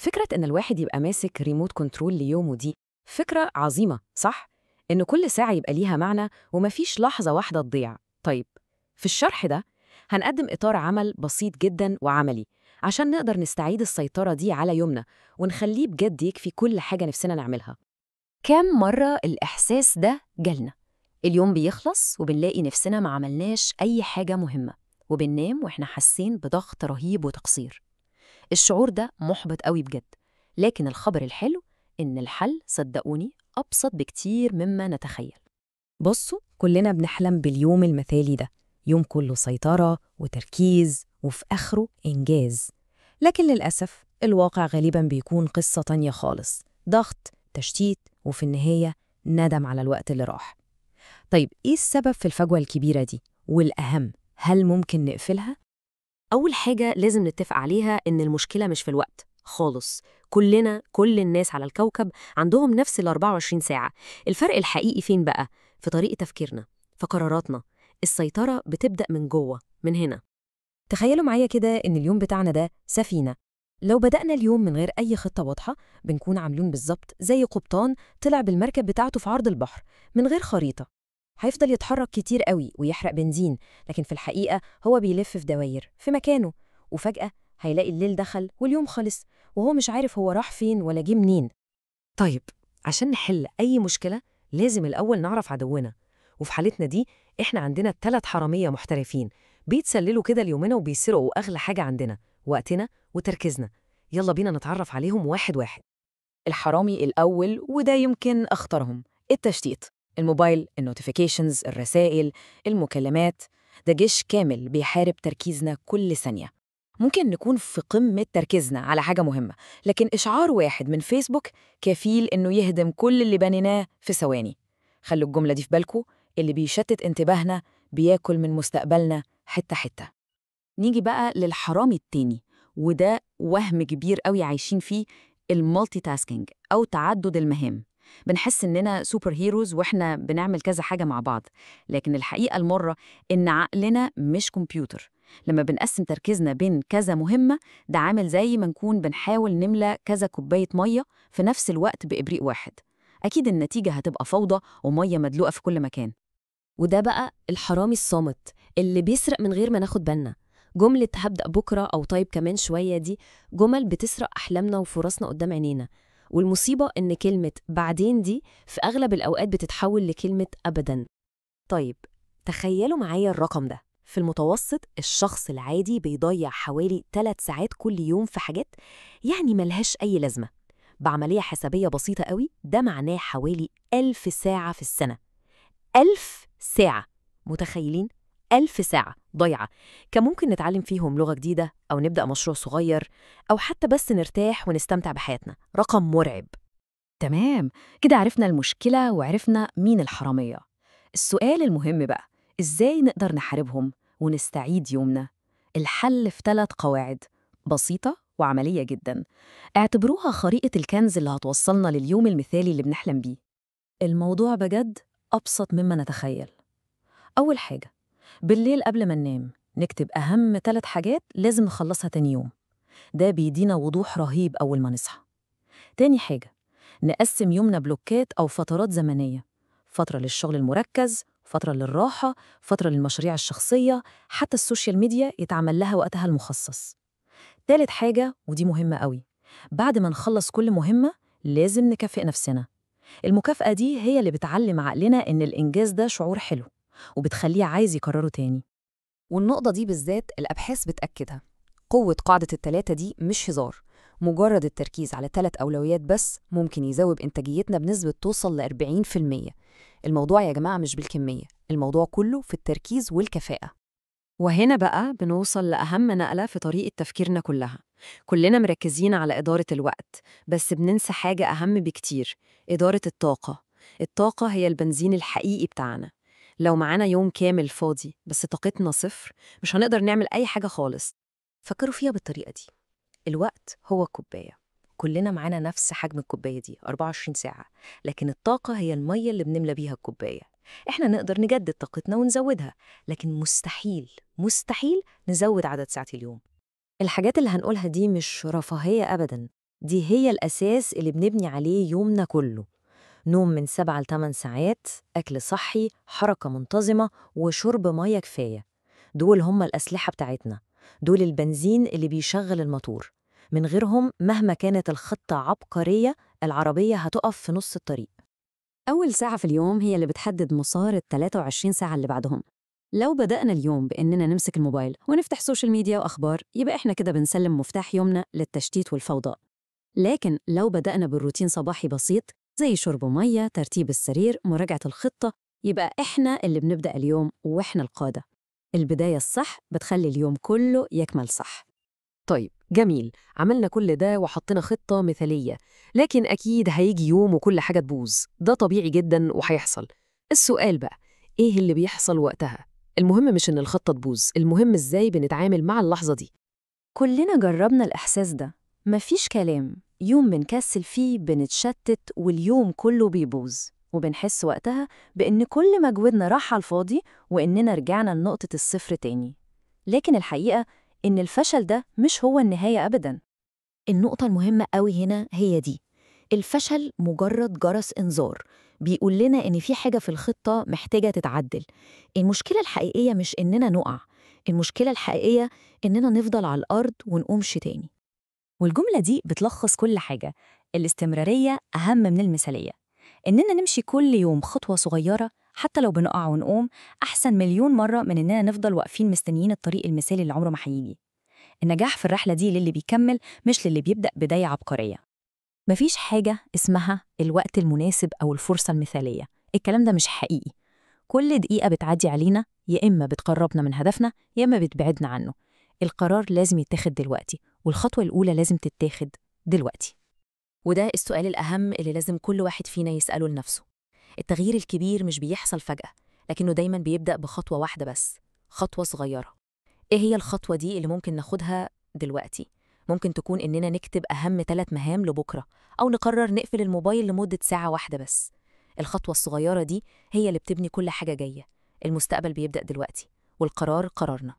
فكرة إن الواحد يبقى ماسك remote control ليومه دي فكرة عظيمة، صح؟ إن كل ساعة يبقى ليها معنى ومفيش لحظة واحدة تضيع. طيب، في الشرح ده هنقدم إطار عمل بسيط جدا وعملي عشان نقدر نستعيد السيطرة دي على يومنا ونخليه بجد يكفي كل حاجة نفسنا نعملها. كام مرة الإحساس ده جالنا؟ اليوم بيخلص وبنلاقي نفسنا ما عملناش أي حاجة مهمة، وبننام وإحنا حاسين بضغط رهيب وتقصير. الشعور ده محبط قوي بجد، لكن الخبر الحلو إن الحل صدقوني أبسط بكتير مما نتخيل. بصوا، كلنا بنحلم باليوم المثالي ده، يوم كله سيطرة وتركيز وفي آخره إنجاز. لكن للأسف الواقع غالباً بيكون قصة تانية خالص، ضغط، تشتيت، وفي النهاية ندم على الوقت اللي راح. طيب إيه السبب في الفجوة الكبيرة دي؟ والأهم، هل ممكن نقفلها؟ أول حاجة لازم نتفق عليها إن المشكلة مش في الوقت خالص. كلنا، كل الناس على الكوكب عندهم نفس ال 24 ساعة. الفرق الحقيقي فين بقى؟ في طريقة تفكيرنا، في قراراتنا. السيطرة بتبدأ من جوه، من هنا. تخيلوا معايا كده إن اليوم بتاعنا ده سفينة. لو بدأنا اليوم من غير أي خطة واضحة بنكون عاملين بالظبط زي قبطان طلع بالمركب بتاعته في عرض البحر من غير خريطة. هيفضل يتحرك كتير قوي ويحرق بنزين، لكن في الحقيقة هو بيلف في دواير في مكانه، وفجأة هيلاقي الليل دخل واليوم خلص وهو مش عارف هو راح فين ولا جه منين. طيب، عشان نحل أي مشكلة لازم الأول نعرف عدونا، وفي حالتنا دي إحنا عندنا 3 حرامية محترفين بيتسللوا كده ليومنا وبيسرقوا أغلى حاجة عندنا، وقتنا وتركيزنا. يلا بينا نتعرف عليهم واحد واحد. الحرامي الأول، وده يمكن أخطرهم، التشتيت. الموبايل، ال notifications، الرسائل، المكالمات، ده جيش كامل بيحارب تركيزنا كل ثانية. ممكن نكون في قمة تركيزنا على حاجة مهمة، لكن إشعار واحد من فيسبوك كفيل إنه يهدم كل اللي بنيناه في ثواني. خلوا الجملة دي في بالكم، اللي بيشتت انتباهنا بياكل من مستقبلنا حتة حتة. نيجي بقى للحرامي التاني، وده وهم كبير قوي عايشين فيه، ال multitasking أو تعدد المهام. بنحس إننا super heroes وإحنا بنعمل كذا حاجة مع بعض، لكن الحقيقة المرة إن عقلنا مش كمبيوتر. لما بنقسم تركيزنا بين كذا مهمة، ده عامل زي ما نكون بنحاول نملى كذا كوباية مية في نفس الوقت بإبريق واحد. أكيد النتيجة هتبقى فوضى ومية مدلوقة في كل مكان. وده بقى الحرامي الصامت اللي بيسرق من غير ما ناخد بالنا. جملة هبدأ بكرة أو طيب كمان شوية دي جمل بتسرق أحلامنا وفرصنا قدام عينينا. والمصيبة إن كلمة بعدين دي في أغلب الأوقات بتتحول لكلمة أبداً. طيب، تخيلوا معايا الرقم ده. في المتوسط الشخص العادي بيضيع حوالي 3 ساعات كل يوم في حاجات يعني ملهاش أي لازمة. بعملية حسابية بسيطة قوي ده معناه حوالي 1000 ساعة في السنة. 1000 ساعة، متخيلين؟ 1000 ساعة ضايعة كان ممكن نتعلم فيهم لغة جديدة أو نبدأ مشروع صغير أو حتى بس نرتاح ونستمتع بحياتنا. رقم مرعب. تمام، كده عرفنا المشكلة وعرفنا مين الحرامية. السؤال المهم بقى، إزاي نقدر نحاربهم ونستعيد يومنا؟ الحل في 3 قواعد بسيطة وعملية جدا. اعتبروها خريطة الكنز اللي هتوصلنا لليوم المثالي اللي بنحلم بيه. الموضوع بجد أبسط مما نتخيل. أول حاجة، بالليل قبل ما ننام نكتب أهم 3 حاجات لازم نخلصها تاني يوم. ده بيدينا وضوح رهيب أول ما نصحى. تاني حاجة، نقسم يومنا بلوكات أو فترات زمنية، فترة للشغل المركز، فترة للراحة، فترة للمشاريع الشخصية، حتى ال social media يتعمل لها وقتها المخصص. تالت حاجة، ودي مهمة قوي، بعد ما نخلص كل مهمة لازم نكافئ نفسنا. المكافأة دي هي اللي بتعلم عقلنا إن الإنجاز ده شعور حلو وبتخليه عايز يكرره تاني. والنقطة دي بالذات الأبحاث بتأكدها. قوة قاعدة ال3 دي مش هزار. مجرد التركيز على 3 أولويات بس ممكن يزود إنتاجيتنا بنسبة توصل ل 40%. الموضوع يا جماعة مش بالكمية، الموضوع كله في التركيز والكفاءة. وهنا بقى بنوصل لأهم نقلة في طريقة تفكيرنا كلها. كلنا مركزين على إدارة الوقت، بس بننسى حاجة أهم بكتير، إدارة الطاقة. الطاقة هي البنزين الحقيقي بتاعنا. لو معانا يوم كامل فاضي بس طاقتنا صفر، مش هنقدر نعمل أي حاجة خالص. فكروا فيها بالطريقة دي. الوقت هو كوباية، كلنا معانا نفس حجم الكوباية دي 24 ساعة، لكن الطاقة هي المية اللي بنملى بيها الكوباية. احنا نقدر نجدد طاقتنا ونزودها، لكن مستحيل مستحيل نزود عدد ساعات اليوم. الحاجات اللي هنقولها دي مش رفاهية أبداً، دي هي الأساس اللي بنبني عليه يومنا كله. نوم من 7 ل 8 ساعات، أكل صحي، حركة منتظمة، وشرب مية كفاية. دول هم الأسلحة بتاعتنا، دول البنزين اللي بيشغل الموتور. من غيرهم مهما كانت الخطة عبقرية، العربية هتقف في نص الطريق. أول ساعة في اليوم هي اللي بتحدد مسار ال 23 ساعة اللي بعدهم. لو بدأنا اليوم بإننا نمسك الموبايل ونفتح social media وأخبار، يبقى إحنا كده بنسلم مفتاح يومنا للتشتيت والفوضى. لكن لو بدأنا بالروتين صباحي بسيط زي شرب مية، ترتيب السرير، مراجعة الخطة، يبقى إحنا اللي بنبدأ اليوم وإحنا القادة. البداية الصح بتخلي اليوم كله يكمل صح. طيب جميل، عملنا كل ده وحطينا خطة مثالية، لكن أكيد هيجي يوم وكل حاجة تبوظ، ده طبيعي جدا وهيحصل. السؤال بقى، إيه اللي بيحصل وقتها؟ المهم مش إن الخطة تبوظ، المهم إزاي بنتعامل مع اللحظة دي. كلنا جربنا الإحساس ده، مفيش كلام، يوم بنكسل فيه بنتشتت واليوم كله بيبوظ، وبنحس وقتها بإن كل مجهودنا راح على الفاضي وإننا رجعنا لنقطة الصفر تاني. لكن الحقيقة إن الفشل ده مش هو النهاية أبداً. النقطة المهمة قوي هنا هي دي، الفشل مجرد جرس إنذار بيقول لنا إن في حاجة في الخطة محتاجة تتعدل. المشكلة الحقيقية مش إننا نقع، المشكلة الحقيقية إننا نفضل على الأرض ونقومش تاني. والجملة دي بتلخص كل حاجة، الاستمرارية أهم من المثالية. إننا نمشي كل يوم خطوة صغيرة حتى لو بنقع ونقوم أحسن مليون مرة من إننا نفضل واقفين مستنيين الطريق المثالي اللي عمره ما هيجي. النجاح في الرحلة دي للي بيكمل، مش للي بيبدأ بداية عبقرية. مفيش حاجة اسمها الوقت المناسب أو الفرصة المثالية، الكلام ده مش حقيقي. كل دقيقة بتعدي علينا يا إما بتقربنا من هدفنا يا إما بتبعدنا عنه. القرار لازم يتاخد دلوقتي، والخطوة الأولى لازم تتاخد دلوقتي. وده السؤال الأهم اللي لازم كل واحد فينا يسأله لنفسه. التغيير الكبير مش بيحصل فجأة، لكنه دايماً بيبدأ بخطوة واحدة بس، خطوة صغيرة. إيه هي الخطوة دي اللي ممكن ناخدها دلوقتي؟ ممكن تكون إننا نكتب أهم 3 مهام لبكرة، أو نقرر نقفل الموبايل لمدة ساعة واحدة بس. الخطوة الصغيرة دي هي اللي بتبني كل حاجة جاية. المستقبل بيبدأ دلوقتي، والقرار قرارنا.